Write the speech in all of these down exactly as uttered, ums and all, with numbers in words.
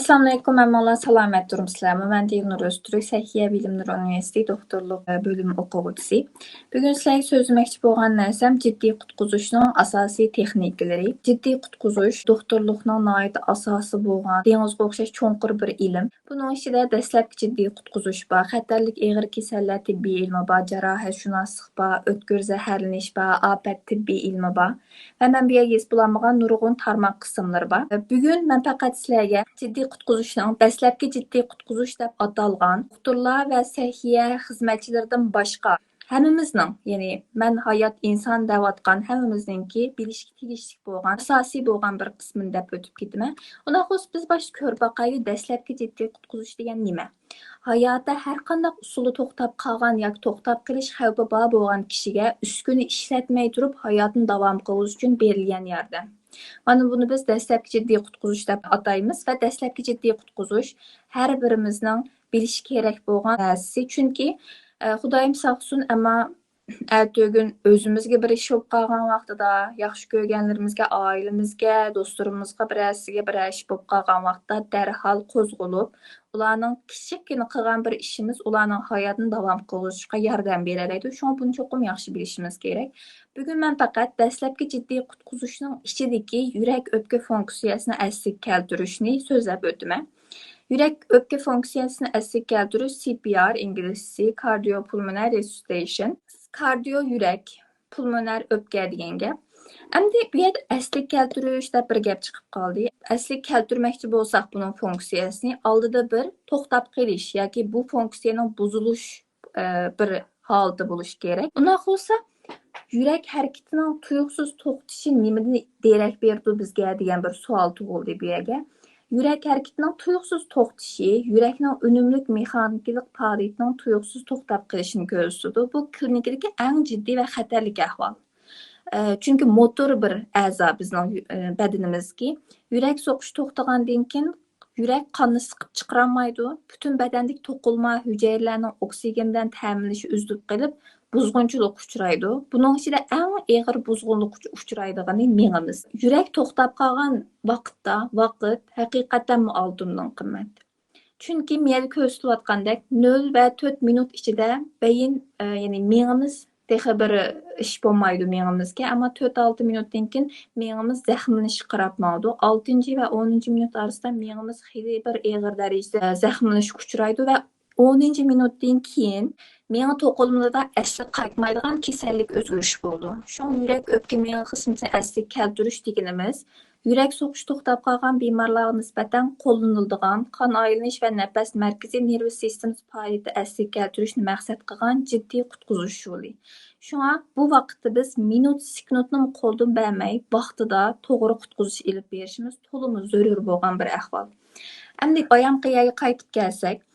ئەسسالامۇئەلەيكۇم، ھەممىڭلار سالامەت تۇرۇپسىلەرمۇ؟ مەن تىلنۇر ئۆزتۈرك، سەھىيە بىلىملىرى ئۇنىۋېرسىتېتى دوختۇرلۇق بۆلۈمى ئوقۇغۇچىسى. بۈگۈن سىلەرگە سۆزلىمەكچى بولغان نەرسەم جىددىي قۇتقۇزۇشنىڭ ئاساسىي تېخنىكىلىرى. جىددىي قۇتقۇزۇش دوختۇرلۇقنىڭ ناھايىتى ئاساسى بولغان، دېڭىزغا ئوخشاش چوڭقۇر بىر ئىلىم. بۇنىڭ ئىچىدە دەسلەپكى جىددىي قۇتقۇزۇش بار، خەتەرلىك ئېغىر كېسەللەر تېببىي ئىلمى بار، جاراھەتشۇناسلىق بار، ئۆتكۈر زەھەرلىنىش بار، ئاپەت تېببىي ئىلمى بار. ۋە مەن بۇ يەرگە يېزىپ بولالمىغان نۇرغۇن تارماق قىسىملىرى بار. بۈگۈن مەن پەقەت سىلەرگە جىددىي قۇتقۇزۇشنىڭ، دەسلەپكى جىددىي قۇتقۇزۇش دەپ ئاتالغان، دوختۇرلار ۋە سەھىيە خىزمەتچىلىرىدىن باشقا ھەممىمىزنىڭ، يەنى مەن ھايات ئىنسان دەۋاتقان ھەممىمىزنىڭكى بىلىشكە تېگىشلىك بولغان، ئاساسىي بولغان بىر قىسمىنى دەپ ئۆتۈپ كېتىمەن. ئۇنداق بولسا بىز باشتا كۆرۈپ باقايلى، دەسلەپكى جىددىي قۇتقۇزۇش دېگەن نېمە؟ ھاياتى ھەر قانداق ئۇسۇلدا توختاپ قالغان ياكى توختاپ قېلىش خەۋپى بار بولغان كىشىگە ئۈسكۈنە ئىشلەتمەي تۇرۇپ ھاياتىنى داۋام قىلغۇزۇش ئۈچۈن بېرىلگەن ياردەم. مانا بۇنى بىز دەسلەپكى جىددىي قۇتقۇزۇش دەپ ئاتايمىز ۋە دەسلەپكى جىددىي قۇتقۇزۇش ھەر بىرىمىزنىڭ بىلىشى كېرەك بولغان نەرسىسى. چۈنكى، ئە، خۇدايىم ساقلىسۇن، ئەمما ئەتىگۈن ئۆزىمىزگە بىر ئىش بولۇپ قالغان ۋاقتىدا، ياخشى كۆرگەنلىرىمىزگە، ئائىلىمىزگە، دوستلىرىمىزغا، بىرەرسىگە بىرەر ئىش بولۇپ قالغان ۋاقىتتا دەرھال قوزغىلىپ، ئۇلارنىڭ كىچىككىنە قىلغان بىر ئىشىمىز ئۇلارنىڭ ھاياتىنى داۋام قىلغۇزۇشىغا ياردەم بېرەلەيدۇ. شۇڭا بۇنى چوقۇم ياخشى بىلىشىمىز كېرەك. بۈگۈن مەن پەقەت دەسلەپكى جىددىي قۇتقۇزۇشنىڭ ئىچىدىكى يۈرەك ئۆپكە فۇنكسىيەسىنى ئەسلىگە كەلتۈرۈشنى سۆزلەپ ئۆتىمەن. يۈرەك ئۆپكە فۇنكسىيەسىنى ئەسلىگە كەلتۈرۈش، سى پى ئار ئىنگلىزچىسى، كاردىيو پۇلمونەر رېسۇسىتېيشن، كاردىيو يۈرەك، پۇلمونەر ئۆپكە دېگەن گەپ. ئەمدى بۇ يەردە ئەسلىگە كەلتۈرۈش دەپ بىر گەپ چىقىپ قالدى. ئەسلىگە كەلتۈرمەكچى بولساق بۇنىڭ فۇنكسىيەسىنى، ئالدىدا بىر توختاپ قېلىش ياكى بۇ فۇنكسىيەنىڭ بۇزۇلۇش، ئە، بىر ھالىتى بولۇشى كېرەك. ئۇنداق بولسا، يۈرەك ھەرىكىتىنىڭ تۇيۇقسىز توختىشى نېمىدىن دېرەك بېرىدۇ بىزگە دېگەن بىر سوئال تۇغۇلدى بۇ يەرگە. يۈرەك ھەرىكىتىنىڭ تۇيۇقسىز توختىشى يۈرەكنىڭ ئۈنۈملۈك مېخانىكىلىق پائالىيىتىنىڭ تۇيۇقسىز توختاپ قېلىشىنى كۆرسىتىدۇ. بۇ كلىنىكىدىكى ئەڭ جىددىي ۋە خەتەرلىك ئەھۋال. ئە، چۈنكى موتور بىر ئەزا بىزنىڭ، ئە، بەدىنىمىزدىكى. يۈرەك سوقۇش توختىغاندىن كېيىن يۈرەك قاننى سىقىپ چىقىرالمايدۇ. پۈتۈن بەدەندىكى توقۇلما ھۈجەيرىلەرنىڭ ئوكسىگېن بىلەن تەمىنلىشى ئۈزۈلۈپ قېلىپ، بۇزغۇنچىلىققا ئۇچرايدۇ. بۇنىڭ ئىچىدە ئەڭ ئېغىر بۇزغۇنلۇققا ئۇچرايدىغىنى مېڭىمىز. يۈرەك توختاپ قالغان ۋاقىتتا ۋاقىت ھەقىقەتەنمۇ ئالتۇندىن قىممەت. چۈنكى مەيەردە كۆرسىتىلىۋاتقاندەك، نۆل ۋە تۆت مىنۇت ئىچىدە بەيىن، ئە، يەنى مېڭىمىز تېخى بىر ئىش بولمايدۇ مېڭىمىزگە. ئەمما تۆت ئالتە مىنۇتتىن كېيىن مېڭىمىز زەخىملىنىشكە قاراپ ماڭىدۇ. ئالتىنچى ۋە ئونىنچى مىنۇت ئارىسىدا مېڭىمىز خېلى بىر ئېغىر دەرىجىدە زەخىملىنىشكە ئۇچرايدۇ ۋە ئونىنچى مىنۇتتىن كېيىن مېڭە توقۇلمىلىرىدا ئەسلىگە قايتمايدىغان كېسەللىك ئۆزگىرىشى بولىدۇ. شۇڭا يۈرەك ئۆپكە مېڭە خىزمىتىنى ئەسلىگە كەلتۈرۈش دېگىنىمىز يۈرەك سوقۇش توختاپ قالغان بىمارلارغا نىسبەتەن قوللىنىلىدىغان قان ئايلىنىش ۋە نەپەس مەركىزى نېرۋا سىستېمىسى پائالىيىتى ئەسلىگە كەلتۈرۈشنى مەقسەت قىلغان جىددىي قۇتقۇزۇش يولى. شۇڭا بۇ ۋاقىتتا بىز مىنۇت، سېكۇنتنىمۇ قولدىن بەرمەي، ۋاقتىدا توغرا قۇتقۇزۇش ئېلىپ بېرىشىمىز تولىمۇ زۆرۈر بولغان بىر ئەھۋال. ئەمدى بايامقى يەرگە قايتىپ كەلسەك،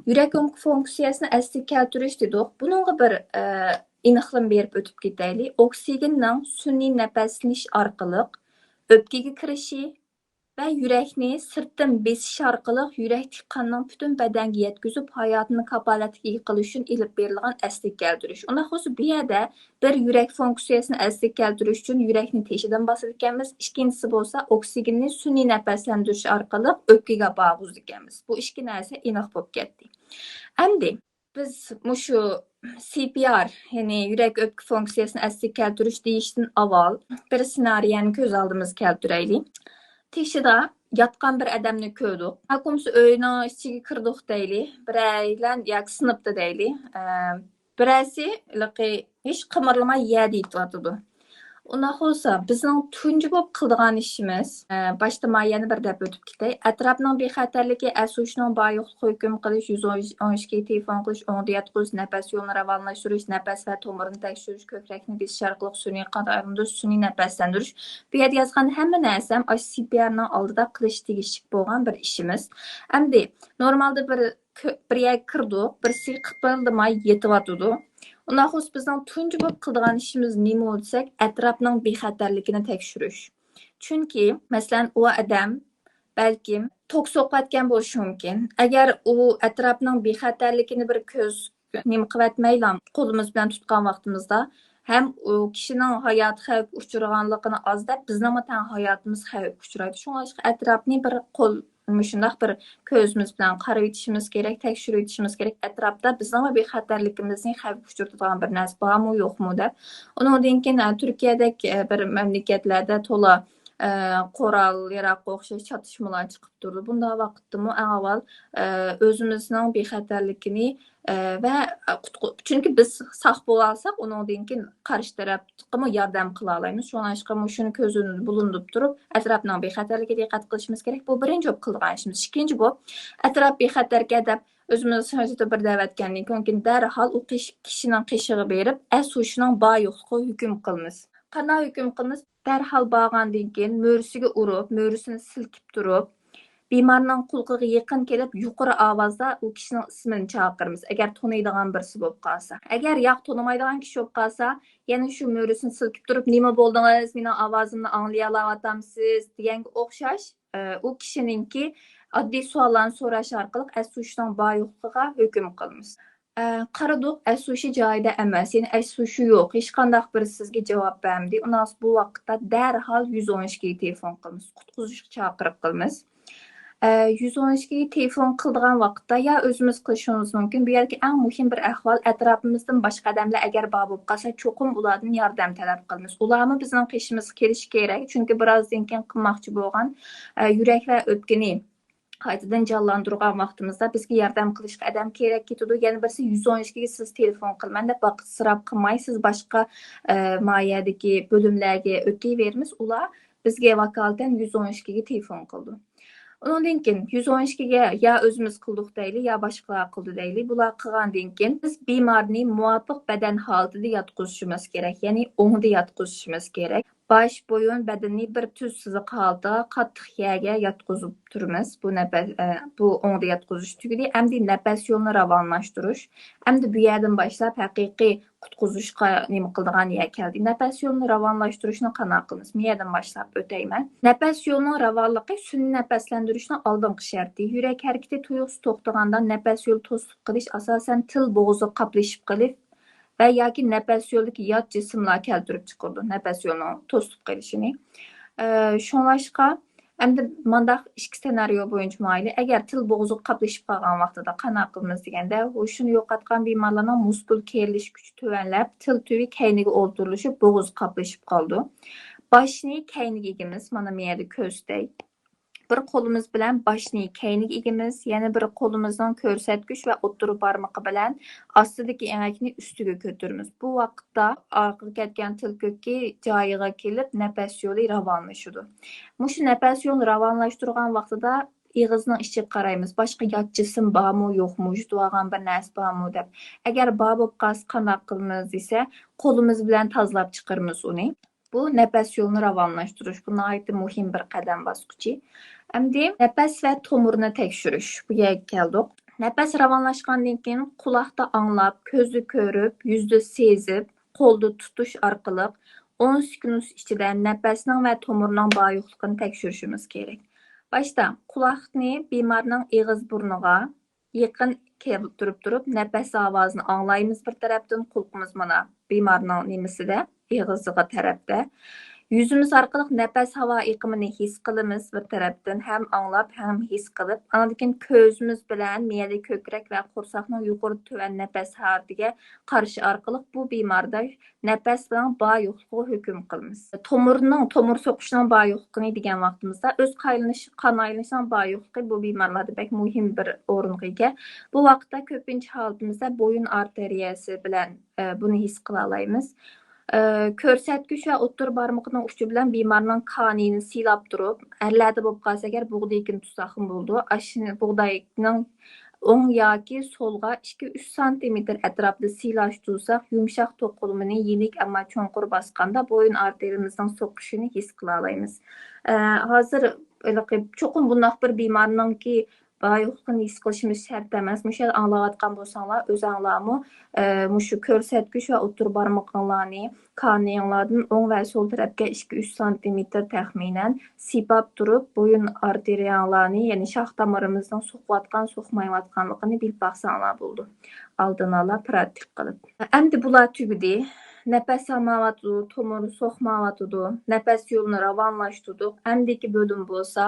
يۈرەك ئۆپكە فۇنكسىيەسىنى ئەسلىگە كەلتۈرۈش دېدۇق. بۇنىڭغا بىر، ئە، ئېنىقلىما بېرىپ ئۆتۈپ كېتەيلى. ئوكسىگېننىڭ سۈنئىي نەپەسلىنىش ئارقىلىق ئۆپكىگە كىرىشى ۋە يۈرەكنى سىرتتىن بېسىش ئارقىلىق يۈرەكتىكى قاننىڭ پۈتۈن بەدەنگە يەتكۈزۈپ، ھاياتىنى كاپالەتكە ئىگە قىلىش ئۈچۈن ئېلىپ بېرىلغان ئەسلىگە كەلتۈرۈش. ئۇنداق بولسا، بۇ يەردە بىر يۈرەك فۇنكسىيەسىنى ئەسلىگە كەلتۈرۈش ئۈچۈن يۈرەكنى تېشىدىن باسىدىكەنمىز، ئىككىنچىسى بولسا ئوكسىگېننى سۈنئىي نەپەسلەندۈرۈش ئارقىلىق ئۆپكىگە ئاپارغۇزىدىكەنمىز. بۇ ئىككى نەرسە ئېنىق بولۇپ كەتتى. ئەمدى بىز مۇشۇ سى پى ئار، يەنى يۈرەك ئۆپكە فۇنكسىيەسىنى ئەسلىگە كەلتۈرۈش دېيىشتىن ئاۋۋال بىر سېنارىيەنى كۆز ئالدىمىزغا كەلتۈرەيلى. تېشىدا ياتقان بىر ئادەمنى كۆردۇق. ياكى بولمىسا ئۆينىڭ ئىچىگە كىردۇق دەيلى. بىرەيلەن ياكى سىنىپتا دەيلى. ئە، بىرەرسى ھېلىقى ھېچ قىمىرلىماي يەردە يېتىۋاتىدۇ. ئۇنداق بولسا، بىزنىڭ تۇنجى بولۇپ قىلىدىغان ئىشىمىز، ئە، باشتا ما يەنە بىر دەپ ئۆتۈپ كېتەي. ئەتراپنىڭ بىخەتەرلىكى، ئەس ھوشىنىڭ بار يوقلۇقى ھۆكۈم قىلىش، يۈز ئون ئىككى تېلېفون قىلىش، ئوڭدا ياتقۇزۇش، نەپەس يولىنى راۋانلاشتۇرۇش، نەپەس ۋە تومۇرنى تەكشۈرۈش، كۆكرەكنى بېسىش ئارقىلىق سۈنئىي قان ئايلاندۇرۇش، سۈنئىي نەپەسلەندۈرۈش. بۇ يەردە يازغان ھەممە نەرسەم ئاشۇ سى پى ئارنىڭ ئالدىدا قىلىش تېگىشلىك بولغان بىر ئىشىمىز. ئەمدى نورمالدا بىر كۆ-، بىر يەرگە كىردۇق، بىرسى قىپىلدىماي يېتىۋاتىدۇ. ئۇنداق بولسا بىزنىڭ تۇنجى بولۇپ قىلىدىغان ئىشىمىز نېمە دېسەك، ئەتراپنىڭ بىخەتەرلىكىنى تەكشۈرۈش. چۈنكى، مەسىلەن، ئۇ ئادەم بەلكىم توك سوقۇۋەتكەن بولۇشى مۇمكىن. ئەگەر ئۇ ئەتراپنىڭ بىخەتەرلىكىنى بىر كۆز نېمە قىلىۋەتمەيلا، قولىمىز بىلەن تۇتقان ۋاقتىمىزدا ھەم ئۇ كىشىنىڭ ھاياتى خەۋپكە ئۇچرىغانلىقىنى ئاز دەپ، بىزنىڭمۇ تەڭ ھاياتىمىز خەۋپكە ئۇچرايدۇ. شۇڭلاشقا ئەتراپنى بىر قول مۇشۇنداق بىر كۆزىمىز بىلەن قارىۋېتىشىمىز كېرەك، تەكشۈرۈۋېتىشىمىز كېرەك، ئەتراپتا بىزنىڭ ۋە بىخەتەرلىكىمىزنى خەۋپكە ئۇچرىتىدىغان بىر نەرسە بارمۇ، يوقمۇ دەپ. ئۇنىڭدىن كېيىن، ئە، تۈركىيەدەك، ئە، بىر مەملىكەتلەردە تولا، ئە، قورال، ياراغقا ئوخشاش چاتىشمىلار چىقىپ تۇرىدۇ. بۇنداق ۋاقىتتىمۇ ئەڭ ئاۋۋال، ئە، ئۆزىمىزنىڭ بىخەتەرلىكىنى، ئە، ۋە، ئە، قۇتقۇ-، چۈنكى بىز ساق بولالىساق، ئۇنىڭدىن كېيىن قارشى تەرەپقىمۇ ياردەم قىلالايمىز. شۇڭلاشقا مۇشۇنى كۆز ئۆڭىدە بولۇندۇرۇپ تۇرۇپ، ئەتراپنىڭ بىخەتەرلىكىگە دىققەت قىلىشىمىز كېرەك. بۇ بىرىنچى بولۇپ قىلىدىغان ئىشىمىز. ئىككىنچى بولۇپ، ئەتراپ بىخەتەركەن دەپ ئۆزىمىز شۇنچە بىر دەۋەتكەندىن كېيىن، دەرھال ئۇ كىش-، كىشىنىڭ قېشىغا بېرىپ، ئەس-ھوشىنىڭ بار يوقلۇقىغا ھۆكۈم قىلىمىز. قانداق ھۆكۈم قىلىمىز؟ دەرھال بارغاندىن كېيىن مۈرىسىگە ئۇرۇپ، مۈرىسىنى سىلكىپ تۇرۇپ، بىمارنىڭ قۇلىقىغا يېقىن كېلىپ، يۇقىرى ئاۋازدا ئۇ كىشىنىڭ ئىسمىنى چاقىرىمىز، ئەگەر تونۇيدىغان بىرسى بولۇپ قالسا. ئەگەر ياق، تونۇمايدىغان كىشى بولۇپ قالسا، يەنە شۇ مۈرىسىنى سىلكىپ تۇرۇپ، «نېمە بولدىڭىز؟ مېنىڭ ئاۋازىمنى ئاڭلىيالاۋاتامسىز؟» دېگەنگە ئوخشاش، ئە، ئۇ كىشىنىڭكى ئاددىي سوئاللارنى سوراش ئارقىلىق ئەس-ھوشىنىڭ بار يوقلۇقىغا ھۆكۈم قىلىمىز. ئە، قارىدۇق، ئەس-ھوشى جايىدا ئەمەس، يەنى ئەس-ھوشى يوق، ھېچقانداق بىرى سىزگە جاۋاب بەرمىدى. ئۇنداق بۇ ۋاقىتتا دەرھال يۈز ئون ئىككىگە تېلېفون قىلىمىز، قۇتقۇزۇشقا چاقىرىق قىلىمىز. ئە، يۈز ئون ئىككىگە تېلېفون قىلىدىغان ۋاقىتتا يا ئۆزىمىز قىلىشىمىز مۇمكىن. بۇ يەردىكى ئەڭ مۇھىم بىر ئەھۋال، ئەتراپىمىزدىن باشقا ئادەملەر ئەگەر بار بولۇپ قالسا، چوقۇم ئۇلاردىن ياردەم تەلەپ قىلىمىز. ئۇلارمۇ بىزنىڭ قېشىمىزغا كېلىشى كېرەك، چۈنكى بىرازدىن كېيىن قىلماقچى بولغان، ئە، يۈرەك ۋە ئۆپكىنى قايتىدىن جانلاندۇرغان ۋاقتىمىزدا بىزگە ياردەم قىلىشقا ئادەم كېرەك كېتىدۇ. يەنە بىرسى، يۈز ئون ئىككىگە سىز تېلېفون قىلىمەن دەپ ۋاقىت ئىسراپ قىلماي، سىز باشقا، ئە، ما يەردىكى بۆلۈملەرگە ئۆتۈۋېرىمىز. ئۇلار بىزگە ۋاكالىتەن يۈز ئون ئىككىگە تېلېفون قىلىدۇ. ئۇنىڭدىن كېيىن يۈز ئون ئىككىگە يا ئۆزىمىز قىلدۇق دەيلى، يا باشقىلار قىلدى دەيلى. بۇلار قىلغاندىن كېيىن بىز بىمارنى مۇۋاپىق بەدەن ھالىتىدە ياتقۇزۇشىمىز كېرەك، يەنى ئوڭدا ياتقۇزۇشىمىز كېرەك. باش، بويۇن، بەدىنىنى بىر تۈز سىزىق ھالىتىغا قاتتىق يەرگە ياتقۇزۇپ تۇرىمىز. بۇ نەپەس، ئە، بۇ ئوڭدا ياتقۇزۇش تۈگىدى. ئەمدى نەپەس يولىنى راۋانلاشتۇرۇش. ئەمدى بۇ يەردىن باشلاپ ھەقىقىي قۇتقۇزۇشقا نېمە قىلىدىغان يەر كەلدى. نەپەس يولىنى راۋانلاشتۇرۇشنى قانداق قىلىمىز؟ مۇ يەردىن باشلاپ ئۆتەيمەن. نەپەس يولىنىڭ راۋانلىقى سۈنئىي نەپەسلەندۈرۈشنىڭ ئالدىنقى شەرتى. يۈرەك ھەرىكىتى تۇيۇقسىز توختىغاندا نەپەس يولى توسۇلۇپ قېلىش ئاساسەن تىل بوغۇزغا قاپلىشىپ قېلىپ، ۋە ياكى نەپەس يولىدىكى يات جىسىملار كەلتۈرۈپ چىقىرىدۇ نەپەس يولىنىڭ توسۇلۇپ قېلىشىنى. ئە، شۇڭلاشقا، ئەمدى مانداق ئىككى سېنارىيو بويىچە ماڭايلى. ئەگەر تىل بوغۇزىغا قاپلىشىپ قالغان ۋاقتىدا قانداق قىلىمىز دېگەندە، ھوشىنى يوقاتقان بىمارلارنىڭ مۇسكۇل كېرىلىش كۈچى تۆۋەنلەپ، تىل تۈۋى كەينىگە ئولتۇرۇلۇشۇپ، بوغۇزى قاپلىشىپ قالىدۇ. باشنى كەينىگە ئېگىمىز، مانا، مەيەردە كۆرسىتەي. بىر قولىمىز بىلەن باشنى كەينىگە ئېگىمىز، يەنە بىر قولىمىزنىڭ كۆرسەتكۈچ ۋە ئوتتۇرا بارمىقى بىلەن ئاستىدىكى ئېڭەكنى ئۈستىگە كۆتۈرىمىز. بۇ ۋاقىتتا ئارقىغا كەتكەن تىل كۆكى جايىغا كېلىپ، نەپەس يولى راۋانلىشىدۇ. مۇشۇ نەپەس يولىنى راۋانلاشتۇرغان ۋاقتىدا ئېغىزنىڭ ئىچىگە قارايمىز. باشقا يات جىسىم بارمۇ، يوقمۇ، يۇتۇۋالغان بىر نەرسە بارمۇ دەپ. ئەگەر بار بولۇپ قالسا، قانداق قىلىمىز دېسە، قولىمىز بىلەن تازىلاپ چىقىرىمىز ئۇنى. بۇ نەپەس يولىنى راۋانلاشتۇرۇش، بۇ ناھايىتى مۇھىم بىر قەدەم باسقۇچى. ئەمدى نەپەس ۋە تومۇرنى تەكشۈرۈش، بۇ يەرگە كەلدۇق. نەپەس راۋانلاشقاندىن كېيىن قۇلاقتا ئاڭلاپ، كۆزدە كۆرۈپ، يۈزدە سېزىپ، قولدا تۇتۇش ئارقىلىق ئون سېكۇنت ئىچىدە نەپەسنىڭ ۋە تومۇرنىڭ بار يوقلۇقىنى تەكشۈرۈشىمىز كېرەك. باشتا قۇلاقنى بىمارنىڭ ئېغىز بۇرنىغا يېقىن كەلتۈرۈپ تۇرۇپ، نەپەس ئاۋازىنى ئاڭلايمىز بىر تەرەپتىن، قۇلىقىمىز مانا بىمارنىڭ نېمىسىدە، ئېغىزىغا تەرەپتە. يۈزىمىز ئارقىلىق نەپەس ھاۋا ئېقىمىنى ھېس قىلىمىز بىر تەرەپتىن، ھەم ئاڭلاپ، ھەم ھېس قىلىپ. ئاندىن كېيىن كۆزىمىز بىلەن مەيەردە كۆكرەك ۋە قورساقنىڭ يۇقىرى تۆۋەن نەپەس ھارىتىگە قارىشى ئارقىلىق بۇ بىماردا نەپەسنىڭ بار يوقلۇقىغا ھۆكۈم قىلىمىز. تومۇرنىڭ، تومۇر سوقۇشىنىڭ بار يوقلۇقىنى دېگەن ۋاقتىمىزدا، ئۆز قان ئايلىنىش، قان ئايلىنىشىنىڭ بار يوقلۇقى بۇ بىمارلاردا بەك مۇھىم بىر ئورۇنغا ئىگە. بۇ ۋاقىتتا كۆپىنچە ھالىتىمىزدە بويۇن ئارتېرىيەسى بىلەن، ئە، بۇنى ھېس قىلالايمىز. ئە، كۆرسەتكۈچ ۋە ئوتتۇرا بارمىقىنىڭ ئۇچى بىلەن بىمارنىڭ كانىيىنى سىيلاپ تۇرۇپ، ئەرلەردە بولۇپ قالسا ئەگەر، بۇغدىيىكىنى تۇتساقمۇ بولىدۇ. ئاشۇ بۇغداينىڭ ئوڭ ياكى سولغا ئىككى ئۈچ سانتىمېتىر ئەتراپىدا سىيلاش تۇرساق، يۇمشاق توقۇلمىنى يېنىك، ئەمما چوڭقۇر باسقاندا بويۇن ئارتېرىيىمىزنىڭ سوقۇشىنى ھېس قىلالايمىز. ئە، ھازىر ھېلىقى چوقۇم بۇنداق بىر بىمارنىڭكى بار يوقلۇقىنى ھېس قىلىشىمىز شەرت ئەمەس. مۇشۇ يەردە ئاڭلاۋاتقان بولساڭلار، ئۆزەڭلارمۇ، ئە، مۇشۇ كۆرسەتكۈچ ۋە ئوتتۇرا بارمىقىڭلارنى كانىيىڭلاردىن ئوڭ ۋە سول تەرەپكە ئىككى ئۈچ سانتىمېتىر تەخمىنەن سىيپاپ تۇرۇپ، بويۇن ئارتېرىياڭلارنى، يەنى شاخ تامىرىمىزنىڭ سوقۇۋاتقان، سوقمايۋاتقانلىقىنى بىلىپ باقساڭلار بولىدۇ. ئالدىن ئالا پراتىك قىلىپ. ئەمدى بۇلار تۈگىدى. نەپەس ئالمايۋاتىدۇ، تومۇر سوقمايۋاتىدۇ، نەپەس يولىنى راۋانلاشتۇردۇق. ئەمدىكى بۆلۈم بولسا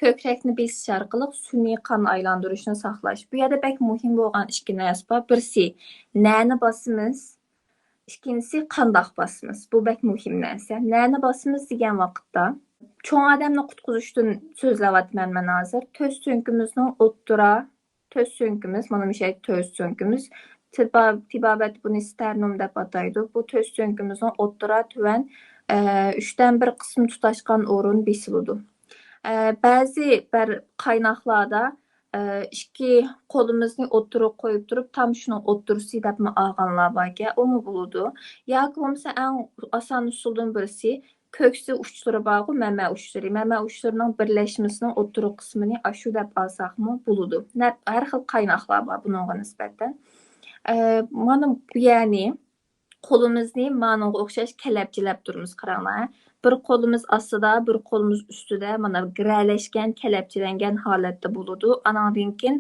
كۆكرەكنى بېسىش ئارقىلىق سۈنئىي قان ئايلاندۇرۇشنى ساقلاش. بۇ يەردە بەك مۇھىم بولغان ئىككى نەرسە بار. بىرسى، نەنى باسىمىز، ئىككىنچىسى، قانداق باسىمىز. بۇ بەك مۇھىم نەرسە. نەنى باسىمىز دېگەن ۋاقىتتا، چوڭ ئادەمنى قۇتقۇزۇشتىن سۆزلەۋاتىمەن مەن ھازىر. تۆت سۆڭىكىمىزنىڭ ئوتتۇرا، تۆت سۆڭىكىمىز، مانا مۇشۇ يەر تۆت سۆڭىكىمىز. تېبا-، تېبابەتتە بۇنى ستەرنوم دەپ ئاتايدۇ. بۇ تۆت سۆڭىكىمىزنىڭ ئوتتۇرا، تۆۋەن، ئە، ئۈچتىن بىر قىسمى تۇتاشقان ئورۇن بېسىلىدۇ. ئە، بەزى بىر قايناقلاردا، ئە، ئىككى قولىمىزنى ئوتتۇرىغا قويۇپ تۇرۇپ، تام شۇنىڭ ئوتتۇرىسى دەپمۇ ئالغانلار باركەن، ئۇمۇ بولىدۇ. ياكى بولمىسا ئەڭ ئاسان ئۇسۇلدىن بىرسى، كۆكسى ئۇچلىرى بارغۇ، مەمە ئۇچلىرى. مەمە ئۇچلىرىنىڭ بىرلەشمىسىنىڭ ئوتتۇرا قىسمىنى ئاشۇ دەپ ئالساقمۇ بولىدۇ. نەپ-، ھەر خىل قايناقلار بار بۇنىڭغا نىسبەتەن. ئە، مانا بۇ يەرنى قولىمىزنى مانىڭغا ئوخشاش كەلەپچىلەپ تۇرىمىز، قاراڭلار. بىر قولىمىز ئاستىدا، بىر قولىمىز ئۈستىدە، مانا گىرەلەشكەن، كەلەپچىلەنگەن ھالەتتە بولىدۇ. ئانىڭدىن كېيىن،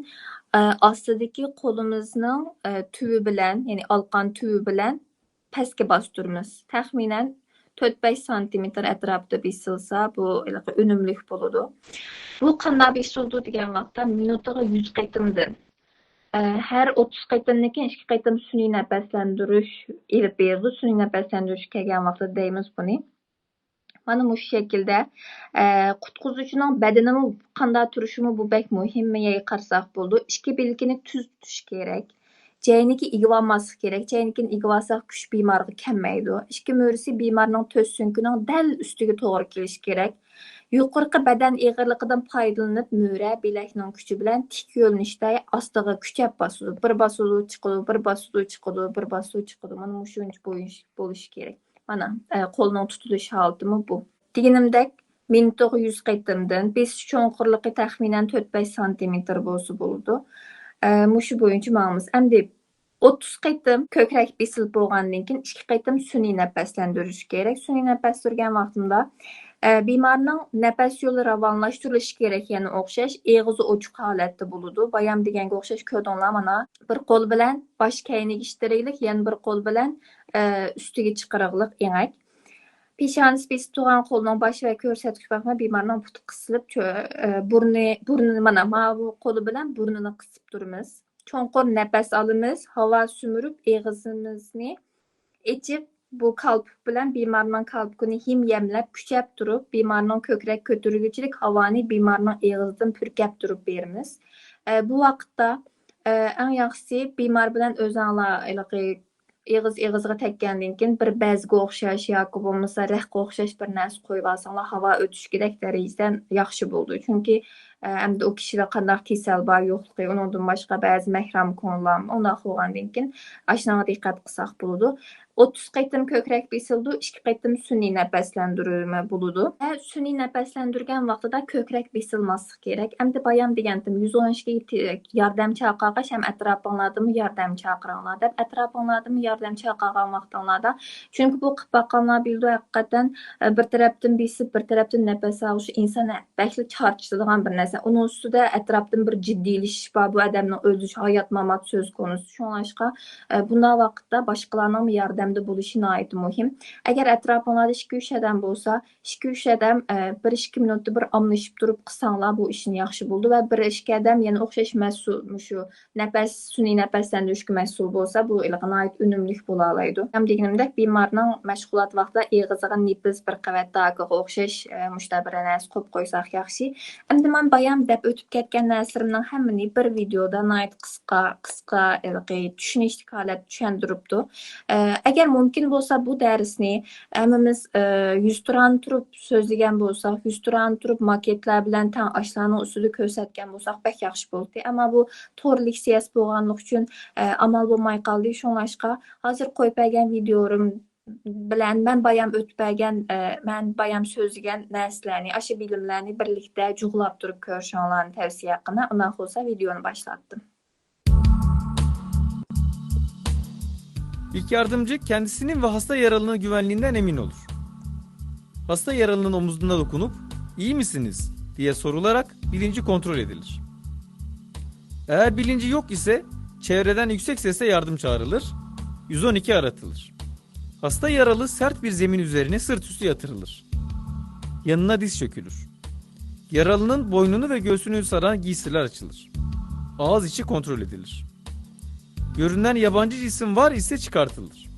ئە، ئاستىدىكى قولىمىزنىڭ، ئە، تۈۋى بىلەن، يەنى ئالقان تۈۋى بىلەن پەسكە باستۇرىمىز. تەخمىنەن تۆت بەش سانتىمېتىر ئەتراپىدا بېسىلسا، بۇ ھېلىقى ئۈنۈملۈك بولىدۇ. بۇ قانداق بېسىلىدۇ دېگەن ۋاقىتتا، مىنۇتىغا يۈز قېتىمدىن، ئە، ھەر ئوتتۇز قېتىمدىن كېيىن ئىككى قېتىم سۈنئىي نەپەسلەندۈرۈش ئېلىپ بېرىلىدۇ. سۈنئىي نەپەسلەندۈرۈشكە كەلگەن ۋاقتىدا دەيمىز بۇنى. مانا مۇشۇ شەكىلدە، ئە، قۇتقۇزۇشىنىڭ بەدىنىمۇ قانداق تۇرۇشىمۇ بۇ بەك مۇھىم. مېيەگە قارىساق بولىدۇ. ئىككى بىلىكىنى تۈز تۇتۇش كېرەك. جەينىكى ئېگىۋالماسلىق كېرەك. جەينىكىنى ئېگىۋالساق كۈچ بىمارغا كەلمەيدۇ. ئىككى مۈرىسى بىمارنىڭ تۆت سۆڭىكىنىڭ دەل ئۈستىگە توغرا كېلىشى كېرەك. يۇقىرىقى بەدەن ئېغىرلىقىدىن پايدىلىنىپ، مۈرە بىلەكنىڭ كۈچى بىلەن تىك يۆنىلىشتە ئاستىغا كۈچەپ باسىدۇ. بىر باسىدۇ، چىقىدۇ، بىر باسىدۇ، چىقىدۇ، بىر باسىدۇ، چىقىدۇ. مانا مۇشۇنچە بويۇش-، بولۇشى كېرەك. مانا، ئە، قولنىڭ تۇتۇلۇش ھالىتىمۇ بۇ. دېگىنىمدەك، مىنۇتىغا يۈز قېتىمدىن، بېسىش چوڭقۇرلۇقى تەخمىنەن تۆت بەش سانتىمېتىر بولسا بولىدۇ. ئە، مۇشۇ بويىچە ماڭىمىز. ئەمدى ئوتتۇز قېتىم كۆكرەك بېسىلىپ بولغاندىن كېيىن، ئىككى قېتىم سۈنئىي نەپەسلەندۈرۈش كېرەك. سۈنئىي نەپەسلەندۈرگەن ۋاقتىمدا، ئە، بىمارنىڭ نەپەس يولى راۋانلاشتۇرۇلۇشى كېرەك، يەنە ئوخشاش ئېغىزى ئوچۇق ھالەتتە بولىدۇ. بايام دېگەنگە ئوخشاش كۆردۈڭلار، مانا، بىر قول بىلەن باش كەينىگە ئىتتىرىگلىك، يەنە بىر قول بىلەن، ئە، ئۈستىگە چىقىرىغلىق ئېڭەك. پېشانىسى بېسىپ تۇرغان قولنىڭ باش ۋە كۆرسەتكۈچ بارمىقى بىمارنىڭ پۇتى قىسىلىپ، چۆ-، ئە، بۇرنى، بۇرنىنى، مانا، ماۋۇ قولى بىلەن بۇرنىنى قىسىپ تۇرىمىز. چوڭقۇر نەپەس ئالىمىز، ھاۋا سۈمۈرۈپ، ئېغىزىمىزنى ئېچىپ، بۇ كالپۇك بىلەن بىمارنىڭ كالپۇكىنى ھىم يەملەپ، كۈچەپ تۇرۇپ، بىمارنىڭ كۆكرەك كۆتۈرگۈچىلىك ھاۋانى بىمارنىڭ ئېغىزىدىن پۈركەپ تۇرۇپ بېرىمىز. ئە، بۇ ۋاقىتتا، ئە، ئەڭ ياخشىسى بىمار بىلەن ئۆزەڭلار ھېلىقى ئېغىز ئېغىزغا تەگكەندىن كېيىن بىر بەزگە ئوخشاش ياكى بولمىسا رەخكە ئوخشاش بىر نەرسە قويۇۋالساڭلار، ھاۋا ئۆتۈشكىدەك دەرىجىدە ياخشى بولىدۇ. چۈنكى، ئە، ئەمدى ئۇ كىشىدە قانداق كېسەل بار يوقلۇقى، ئۇنىڭدىن باشقا بەزى مەھرەم كونىلارمۇ ئۇنداق بولغاندىن كېيىن ئاشۇنىڭغا دىققەت قىلساق بولىدۇ. ئوتتۇز قېتىم كۆكرەك بېسىلىدۇ، ئىككى قېتىم سۈنئىي نەپەسلەندۈرمە بولىدۇ. ۋە سۈنئىي نەپەسلەندۈرگەن ۋاقتىدا كۆكرەك بېسىلماسلىق كېرەك. ئەمدى بايام دېگەنتىم، يۈز ئون ئىككىگە ياردەم چاقىرغاچ ھەم ئەتراپىڭلاردىمۇ ياردەم چاقىرىڭلار دەپ، ئەتراپىڭلاردىمۇ ياردەم چاقىرغان ۋاقتىڭلاردا، چۈنكى بۇ قىلىپ باققانلار بىلىدۇ، ھەقىقەتەن، ئە، بىر تەرەپتىن بېسىپ، بىر تەرەپتىن نەپەس ئالغۇچ ئىنسان بەكلا چارچىتىدىغان بىر نەرسە. ئۇنىڭ ئۈستىدە ئەتراپتىن بىر جىددىيلىشىش بار، بۇ ئادەمنىڭ ئۆزى ھايات-مامات سۆز كونىسى. شۇڭلاشقا، ئە، بۇنداق ۋاقىتتا باشقىلارنىڭمۇ ياردەمدە بولۇشى ناھايىتى مۇھىم. ئەگەر ئەتراپىڭلاردا ئىككى-ئۈچ ئادەم بولسا، ئىككى-ئۈچ ئادەم، ئە، بىر ئىككى مىنۇتتا بىر ئاملىشىپ تۇرۇپ قىلساڭلار، بۇ ئىشنى ياخشى بولىدۇ. ۋە بىر ئىككى ئادەم يەنە ئوخشاش مەسئۇل، مۇشۇ نەپەس، سۈنئىي نەپەسلەندۈرۈشكە مەسئۇل بولسا، بۇ ھېلىقى ناھايىتى ئۈنۈملۈك بولالايدۇ. ھەم دېگىنىمدەك، بىمارنىڭ مەشغۇلات ۋاقتىدا ئېغىزىغا نېپىز، بىر قەۋەت داكىغا ئوخشاش، ئە، مۇشۇنداق بىر نەرسە قويۇپ قويساق ياخشى. ئەمدى مەن بايام دەپ ئۆتۈپ كەتكەن نەرسىلىرىمنىڭ ھەممىنى بىر ۋىدېودا ناھايىتى قىسقا، قىسقا، ھېلىقى چۈشىنىشلىك ھالەتتە چۈشەندۈرۈپتۇ. ئە، ئەگەر مۇمكىن بولسا، بۇ دەرسنى ھەممىمىز، ئە، يۈزتۇرانە تۇرۇپ سۆزلىگەن بولساق، يۈزتۇرانە تۇرۇپ ماكېتلار بىلەن تەڭ ئاشلارنىڭ ئۈستىدە كۆرسەتكەن بولساق بەك ياخشى بولاتتى. ئەمما بۇ تور لېكسىيەسى بولغانلىقى ئۈچۈن، ئە، ئامال بولماي قالدى. شۇڭلاشقا ھازىر قويۇپ بەرگەن ۋىدېئولىرىم بىلەن مەن بايام ئۆتۈپ بەرگەن، ئە، مەن بايام سۆزلىگەن نەرسىلەرنى، ئاشۇ بىلىملەرنى بىرلىكتە جۇغلاپ تۇرۇپ كۆرۈشۈڭلارنى تەۋسىيە قىلىمەن. ئۇنداق بولسا ۋىدېئونى باشلاتتىم. İlk yardımcı kendisinin ve hasta yaralının güvenliğinden emin olur. Hasta yaralının omuzuna dokunup "İyi misiniz?" diye sorularak bilinci kontrol edilir. Eğer bilinci yok ise çevreden yüksek sesle yardım çağrılır, yüz on iki aratılır. Hasta yaralı sert bir zemin üzerine sırt üstü yatırılır. Yanına diz çökülür. Yaralının boynunu ve göğsünü saran giysiler açılır. Ağız içi kontrol edilir. Görünen yabancı cisim var ise çıkartılır.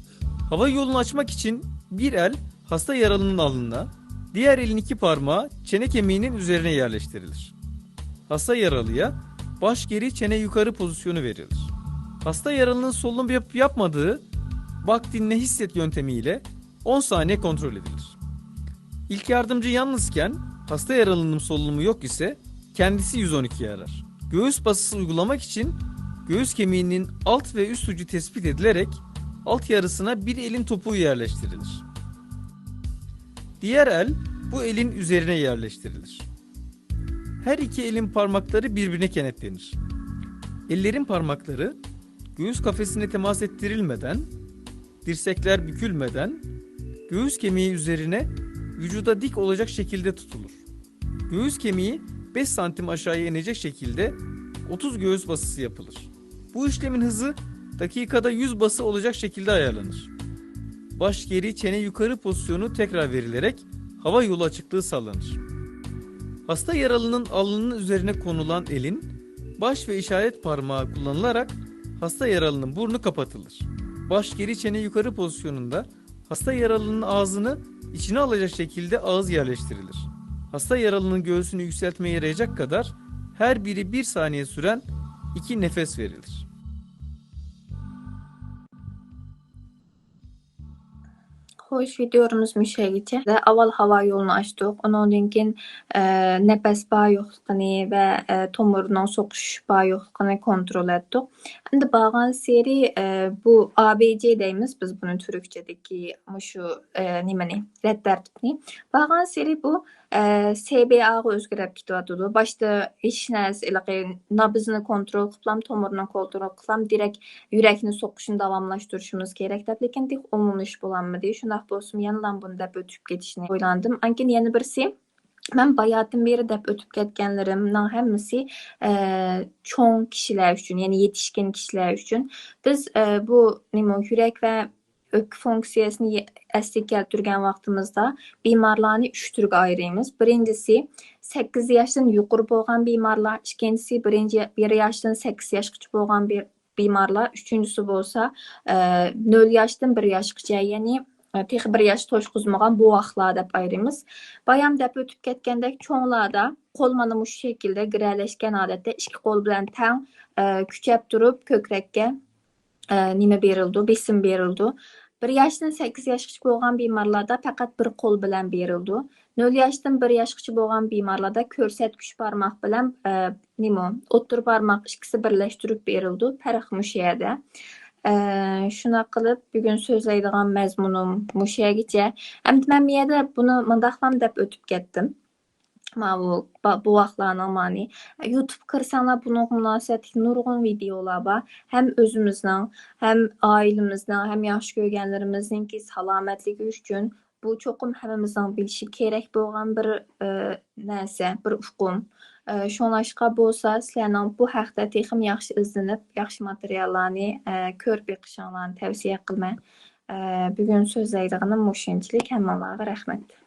Hava yolunu açmak için bir el hasta yaralının alnına, diğer elin iki parmağı çene kemiğinin üzerine yerleştirilir. Hasta yaralıya baş geri çene yukarı pozisyonu verilir. Hasta yaralının solunum yapıp yapmadığı bak dinle hisset yöntemiyle on saniye kontrol edilir. İlk yardımcı yalnızken hasta yaralının solunumu yok ise kendisi yüz on ikiyi arar. Göğüs basısı uygulamak için göğüs kemiğinin alt ve üst ucu tespit edilerek alt yarısına bir elin topuğu yerleştirilir. Diğer el bu elin üzerine yerleştirilir. Her iki elin parmakları birbirine kenetlenir. Ellerin parmakları göğüs kafesine temas ettirilmeden, dirsekler bükülmeden göğüs kemiği üzerine vücuda dik olacak şekilde tutulur. Göğüs kemiği beş santim aşağıya inecek şekilde otuz göğüs basısı yapılır. Bu işlemin hızı dakikada yüz bası olacak şekilde ayarlanır. Baş geri, çene yukarı pozisyonu tekrar verilerek hava yolu açıklığı sağlanır. Hasta yaralının alnının üzerine konulan elin baş ve işaret parmağı kullanılarak hasta yaralının burnu kapatılır. Baş geri, çene yukarı pozisyonunda hasta yaralının ağzını içine alacak şekilde ağız yerleştirilir. Hasta yaralının göğsünü yükseltmeye yarayacak kadar her biri bir saniye süren iki nefes verilir. خوش، ۋىدىيومىز مۇشۇ يەرگىچە. ئاۋۋال ھاۋا يولىنى ئاچتۇق، ئۇنىڭدىن كېيىن، ئە، نەپەس بار يوقلۇقىنى ۋە، ئە، تومۇرنىڭ سوقۇشۇش بار يوقلۇقىنى كونترول ئەتتۇق. ئەمدى بارغانسېرى، ئە، بۇ ئا بې جې دەيمىز بىز بۇنى تۈركچىدىكى مۇشۇ، ئە، نېمىنى، رەت تەرتىپنى. بارغانسېرى بۇ، ئە، سې بې ئاغا ئۆزگىرىپ كېتىۋاتىدۇ. باشتا ھېچ نەرسە، ھېلىقى نابزنى كونترول قىلىپلام، تومۇرنى كونترول قىلىپلام، دېرەك يۈرەكنى سوقۇشىنى داۋاملاشتۇرۇشىمىز كېرەك دەپ، لېكىن تېخى ئومۇملىشىپ بولالمىدى. شۇنداق بولسىمۇ يەنىلا بۇنى دەپ ئۆتۈپ كېتىشنى ئويلاندىم. ئاندىن كېيىن يەنە بىرسى، مەن باياتىن بېرى دەپ ئۆتۈپ كەتكەنلىرىمنىڭ ھەممىسى، ئە، چوڭ كىشىلەر ئۈچۈن، يەنى يېتىشكەن كىشىلەر ئۈچۈن. بىز، ئە، بۇ نېمە، يۈرەك ۋە ئۆپكە فۇنكسىيەسىنى ئەسلىگە كەلتۈرگەن ۋاقتىمىزدا بىمارلارنى ئۈچ تۈرگە ئايرىيمىز. بىرىنچىسى، سەككىز ياشتىن يۇقىرى بولغان بىمارلار، ئىككىنچىسى، بىرىنچى، بىر ياشتىن سەككىز ياشقىچە بولغان بىر بىمارلار، ئۈچىنچىسى بولسا، ئە، نۆل ياشتىن بىر ياشقىچە، يەنى، ئە، تېخى بىر ياش توشقۇزمىغان بوۋاقلار دەپ ئايرىمىز. بايام دەپ ئۆتۈپ كەتكەندەك، چوڭلاردا قول مانا مۇشۇ شەكىلدە گىرەلەشكەن ھالەتتە ئىككى قول بىلەن تەڭ، ئە، كۈچەپ تۇرۇپ كۆكرەككە، ئە، نېمە بېرىلىدۇ، بېسىم بېرىلىدۇ. بىر ياشتىن سەككىز ياشقىچە بولغان بىمارلاردا پەقەت بىر قول بىلەن بېرىلىدۇ. نۆل ياشتىن بىر ياشقىچە بولغان بىمارلاردا كۆرسەتكۈچ بارماق بىلەن، ئە، نېمە، ئوتتۇرا بارماق ئىككىسى بىرلەشتۈرۈپ بېرىلىدۇ. پەرق مۇشۇ يەردە. ئە، شۇنداق قىلىپ، بۈگۈن سۆزلەيدىغان مەزمۇنۇم مۇشۇ يەرگىچە. ئەمدى مەن بۇ يەردە بۇنى مۇنداقلام دەپ ئۆتۈپ كەتتىم. ماۋۇ با-، بوۋاقلارنىڭ مانى. يۇتۇبقا كىرسەڭلار، بۇنىڭغا مۇناسىۋەتلىك نۇرغۇن ۋىدېئولار بار. ھەم ئۆزىمىزنىڭ، ھەم ئائىلىمىزنىڭ، ھەم ياخشى كۆرگەنلىرىمىزنىڭكى سالامەتلىكى ئۈچۈن بۇ چوقۇم ھەممىمىزنىڭ بىلىشى كېرەك بولغان بىر، ئە، نەرسە، بىر ئۇقۇم. ئە، شۇڭلاشقا بولسا سىلەرنىڭ بۇ ھەقتە تېخىمۇ ياخشى ئىزدىنىپ، ياخشى ماتېرىياللارنى، ئە، كۆرۈپ بېقىشىڭلارنى تەۋسىيە قىلىمەن. ئە، بۈگۈن سۆزلەيدىغىنىم مۇشۇنچىلىك. ھەممىڭلارغا رەھمەت.